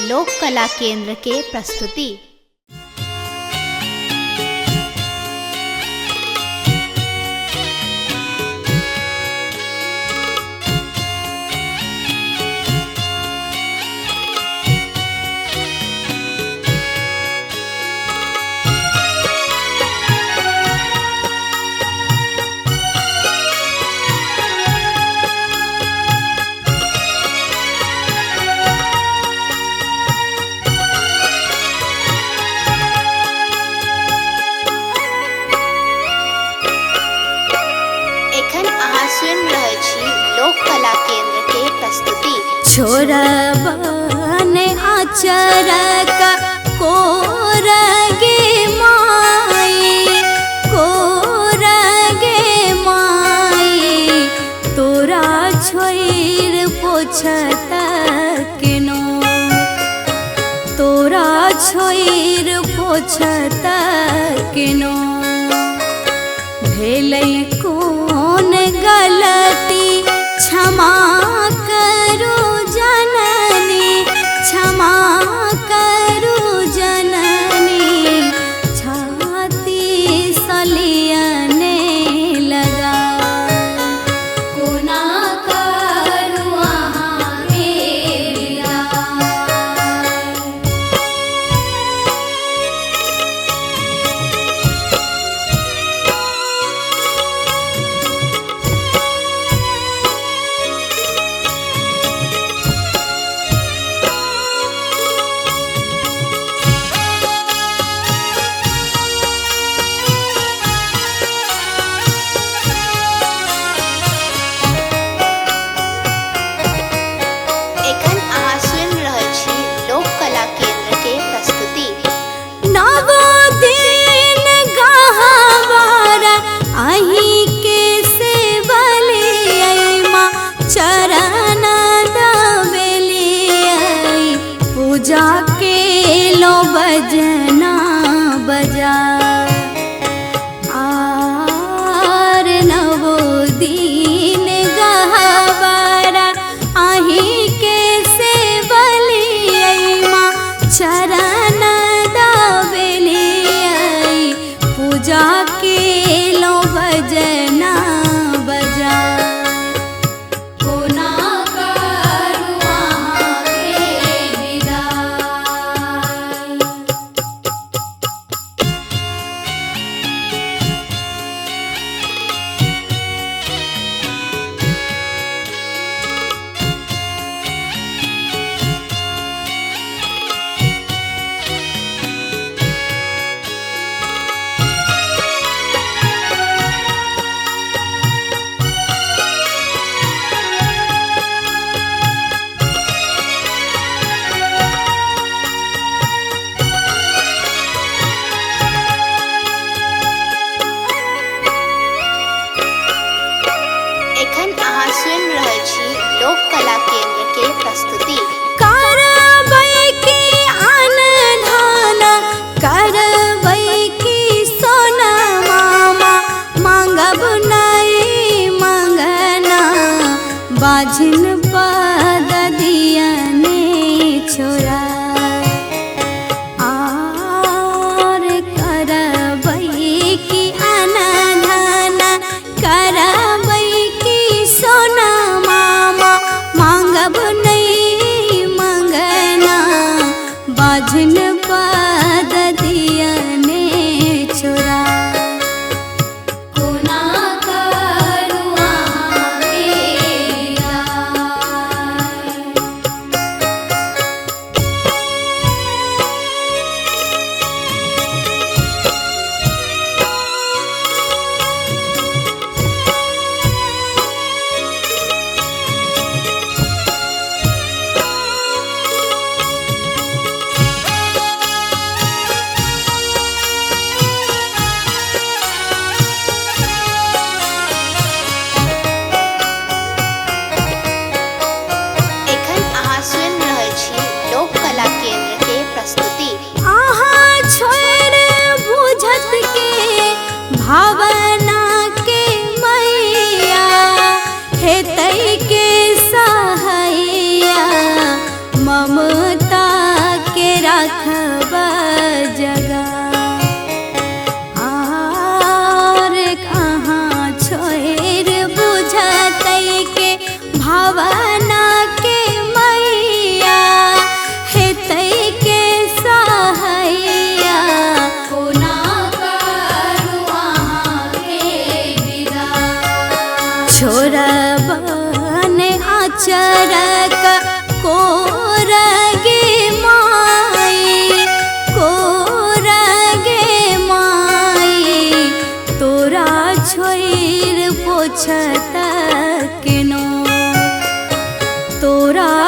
लोक कला केंद्र के प्रस्तुति। एखन अहाँ सुनि रहल छी लोक कला केंद्र के प्रस्तुति। छोड़बन आचरक कोर गे माई, कोर गे माई, तोरा छोड़ि पोछत केनो, तोरा छोड़ि पोछत केनो। भेलै कोन गलती क्षमा करू जननी, क्षमा करू जननी, छाती सलियने लगा। कोना करू अहाँके विदा।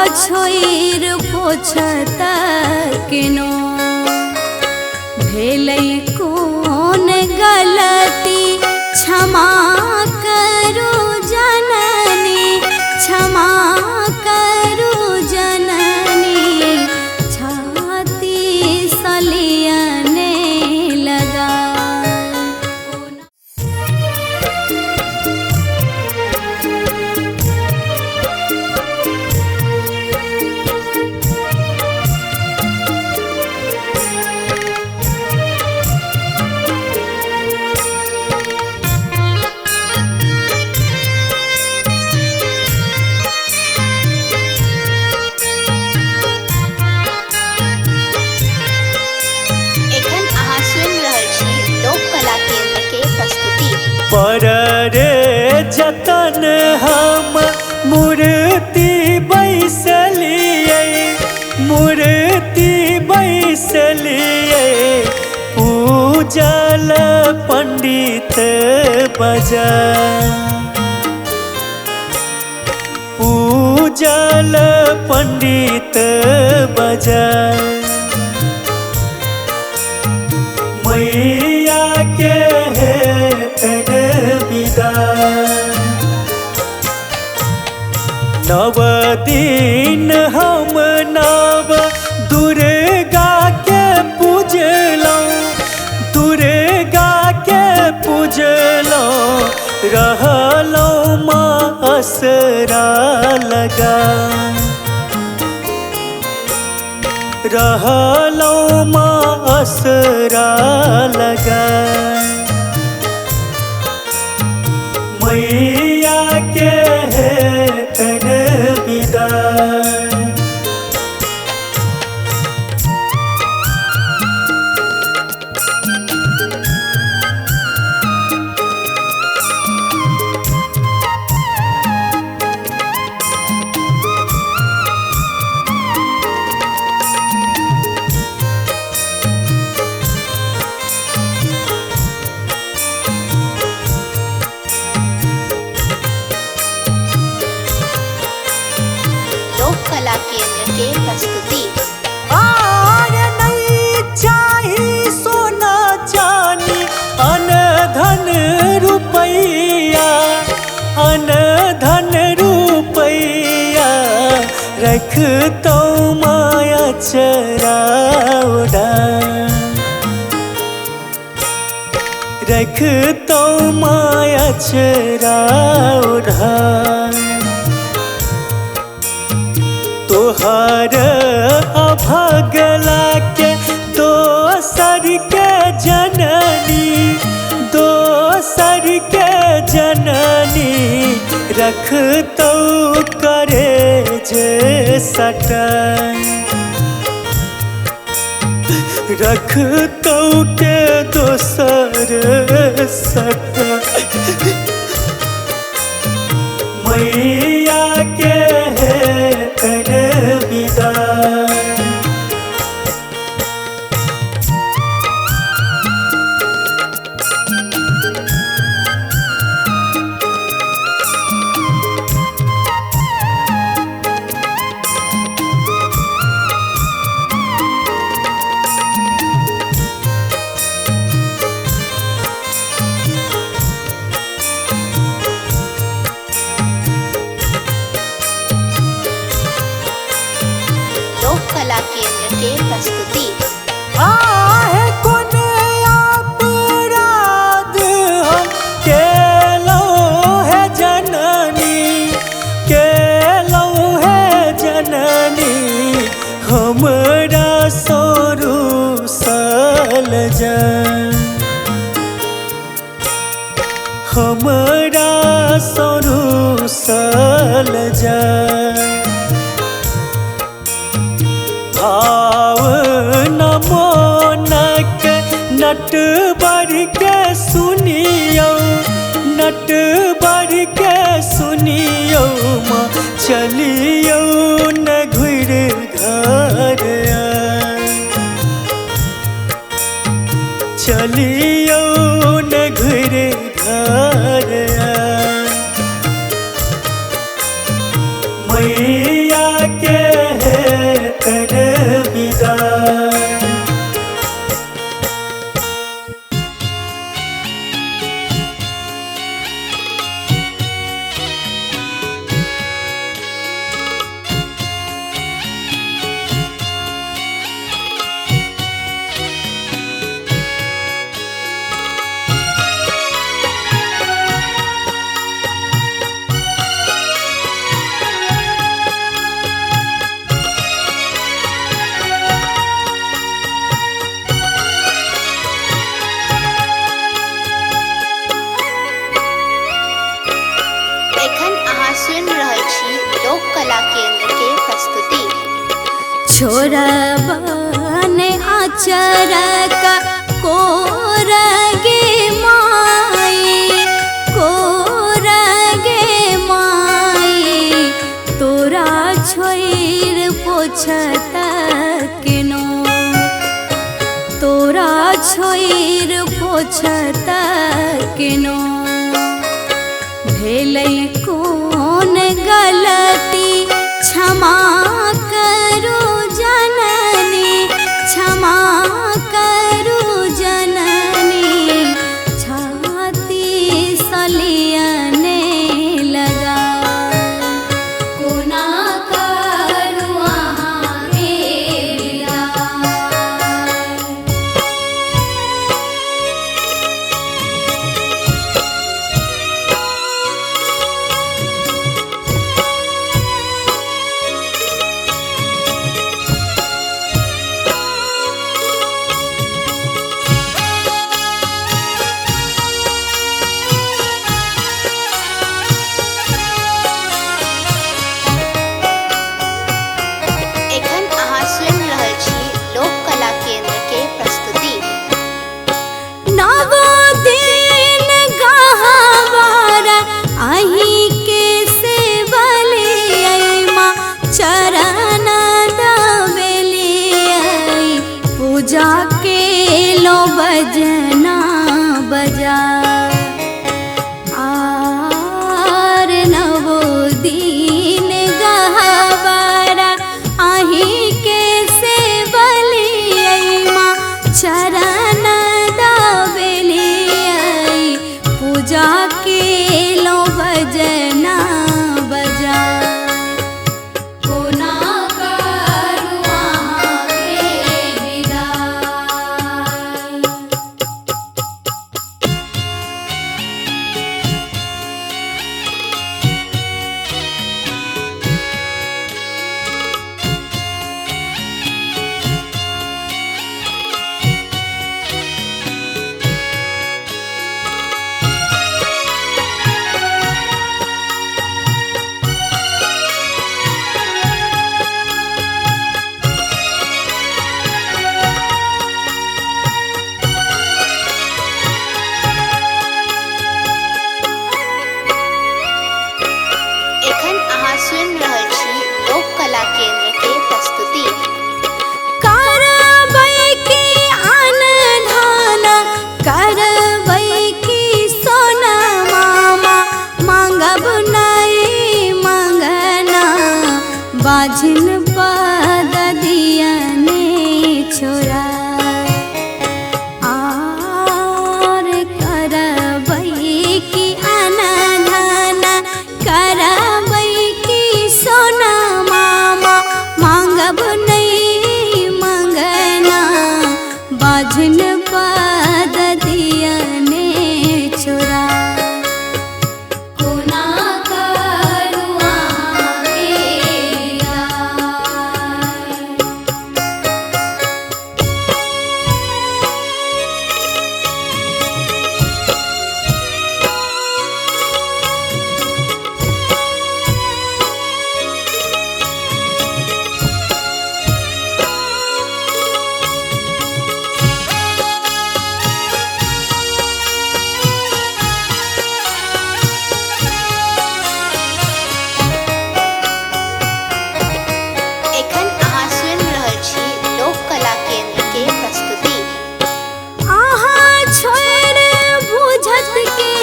छोइर पोछत केनो। भेलै कोन गलती क्षमा करू जननी, क्षमा करू जननी, छाती सलियने लगा। एखन अहाँ सुनि रहल छी लोक कला केंद्र के प्रस्तुति। पर रे जतन हम मूर्ति बैसलियै, मूर्ति बैसलियै, पूजल पंडित बजा, पूजल पंडित बजा। मैया के हेतन विदा। नव दिन हम नव दुर्गा के पूजलौं, दुर्गा के पूजलौं, रहलौं माँ असरा लगा, रहलौं माँ असरा लगा। मैया के हेतन विदा। लोक कला केंद्र के प्रस्तुति। आर नहीं चाही सोना चानी अन धन रुपैया, अन धन रुपैया, रखतौ माया चरा उड़ा, रखतौ माया चरा उड़ा। तोहर अभगला के दोसर के जननी, दोसर के जननी, रखतौ करे जे सटा, रखतौ के दोसर सटा। मैया के हेतन विदा। लोक कला केंद्र के प्रस्तुति। आहे कोने अपराध हम केलौं हे जननी, केलौं हे जननी, हमरा सौरुसल जन, हमरा सौरुसल जन। भाव नमो नक नटवर के सुनियौ, नटवर के सुनियौ, माँ चलियौ न घुर घर, चलियौ न घुर घर। मैया के छोड़बन आचरक कोर गे माई, कोर गे माई, तोरा छोड़ि पोछत केनो, तोरा छोड़ि पोछत केनो। भेलै कोन गलती क्षमा करू जननी, क्षमा करू जननी, छाती सलियने लगा। कोना करू अहाँके विदाई। एखन अहाँ सुनि रहल छी लोक कला केंद्र के प्रस्तुति। नवो दिन गहवर अहीं के सेवलियै माँ, चरण दबेलियै, पूजा के लो बजना बजा। आर नवो दिन गहवर अहीं के सेवलियै माँ, चरण दबेलियै, पूजा के लो बजना बजा। कोना करू अहाँके विदाई। एखन अहाँ सुनि रहल छी लोक कला केंद्र के प्रस्तुति। करबै की अनधान, करबै की सोना मामा, मांगब नहीं मांगना, बाझिन पद दियने छोरा। आर करबै की अनधान, करबै की सोना मामा, मांगब नहीं मांगना, बाझिन पद दियने छोरा। कोना करू अहाँके विदाई। एखन अहाँ सुनि रहल छी लोक कला केंद्र के प्रस्तुति। अहाँ छोड़ि बुझत के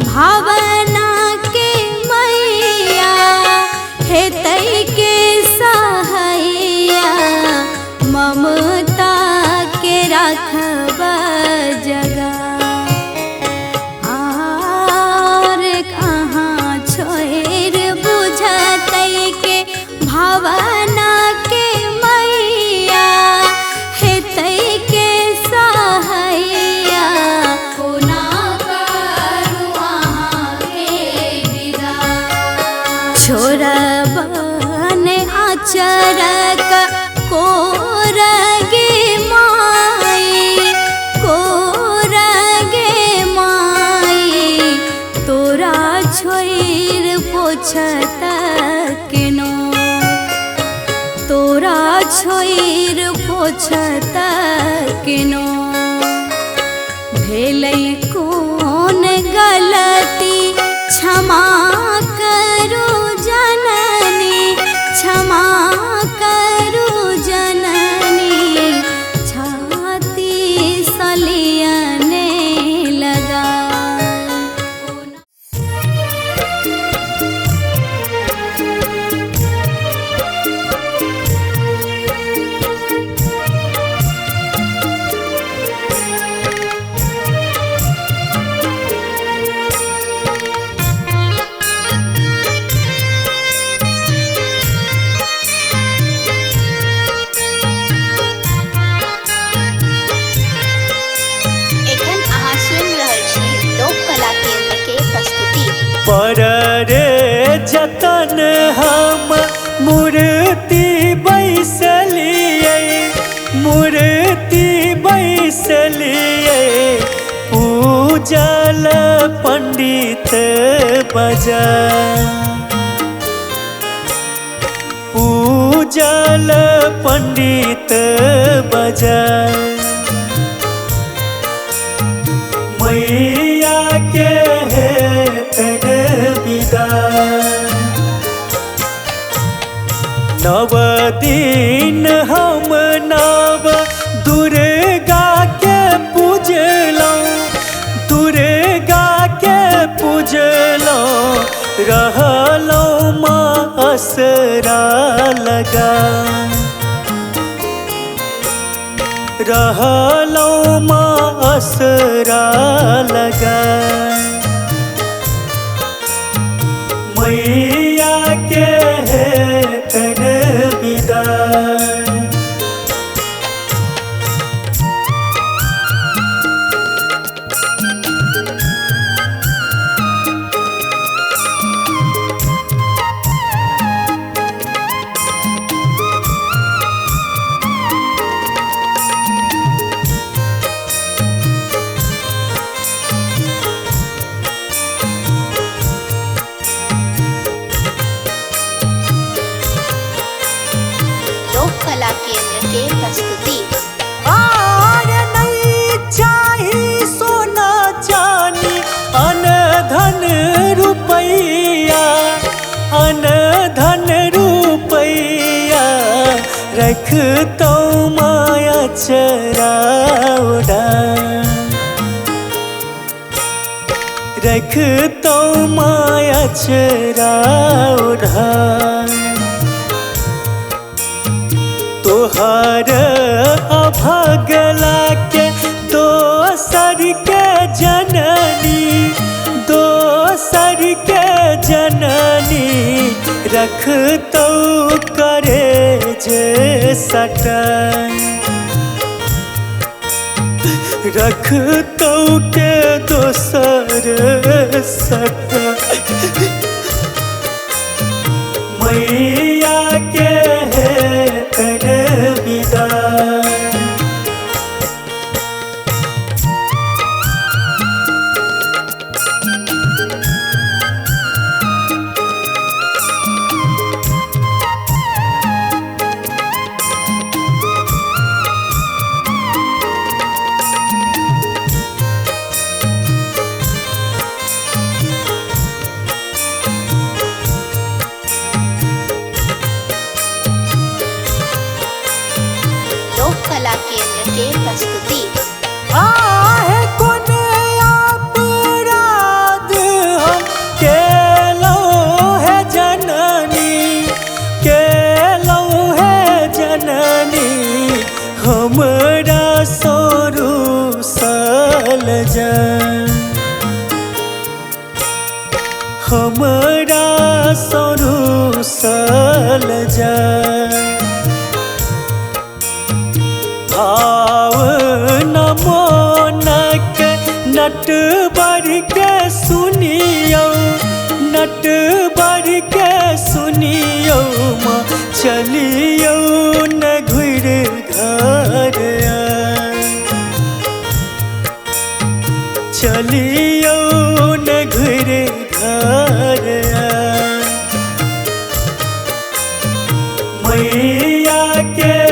भावना के मैया, हेतै के सहैया, ममता के राखब जगा। आर अहाँ छोड़ि बुझतै के भावना के मैया, हेतै के सहैया, कोना करू अहाँके विदाई। छोड़बन आचरक कोर गे माई, कोर गे माई, तोरा छोड़ि पोछत केनो, तोरा छोइर पोछत किनो भेलै कोन गलती क्षमा करू जननी क्षमा करू जननी छाती सलियने लगा। एखन अहाँ सुनि रहल छी लोक कला केंद्र के प्रस्तुति। पर रे जतन हम मूर्ति बैसलियै मूर्ति बैसलियै पूजल पंडित बजा पूजल पंडित बजा मैया के हेतन विदा। नव दिन हम नव दुर्गा के पूजलौं दुर्गा के पूजलौं रहलौं माँ असरा लगा रहलौं माँ असरा लगा मैया के हेतन विदा। लोक कला केंद्र के प्रस्तुति। आर नहीं चाही सोना चानी अन धन रुपैया अन धन रुपैया रखतौ माया चरा उड़ा रखतौ माया चरा उड़ा तोहर अभगला के दोसर के जननी दोसर के जननी रखतौ करे जे सटा रखतौ के दोसर सटा मैया के हेतन विदा। लोक कला केंद्र के प्रस्तुति। आहे कोने अपराध हम केलौं हे जननी केलौं हे जननी हमरा सोरू सल जन हमरा सोरू सल जन भाव नमो नक नटवर के सुनियौ नटवर के सुनियौ माँ चलियौ न घुर घर चलियौ न घुर घर। मैया के।